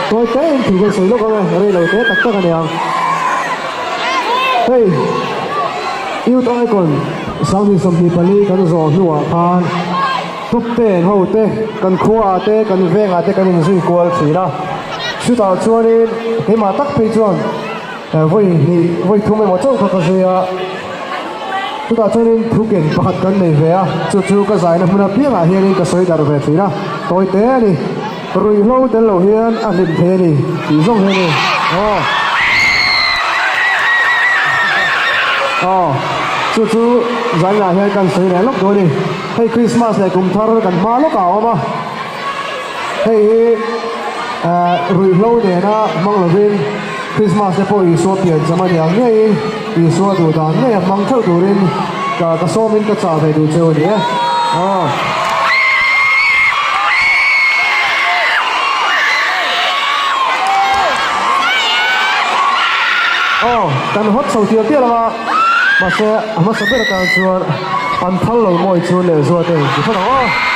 Tawi te in thu kan sawi lawk ang e, rei lo te tak tak a niang. Hei Youth Icon 2024 kan zawh hnuah khan Top ten ho te kan khuaah te kan vengah te kan inzui kual thin a. Chutah chuanin keimah tak phei chuan vawi hnih vawi thum emaw chauh kha ka zui a. Chutah chuanin thu ken pakhat kan nei ve a, chu chu ka zaina hmun apiangah hianin ka sawi darh ve thin a, tawi te a ni. Ruihhlo tel lo hian a hlim thei a ni tih zawng hi a ni. Aw. Aw. Chu chu zainah hian kan sawi leh lawk dawn a ni. Hei Christmas leh kum thar kan hma lawkah a awm a. Hei hi ruihhlo nena hmang lovin Christmas te pawh Isua pian cham a ni ang ngeiin Isua duh dan ngei a hmang theuh turin ka ka sawmin ka chah ve duh cheu a ni e. Aw. Aw, kan hawt chho tial tial ang a, mahse a hmasa ber atan chuan an phal lo mawi chu lehzual te in ti phawt ang aw.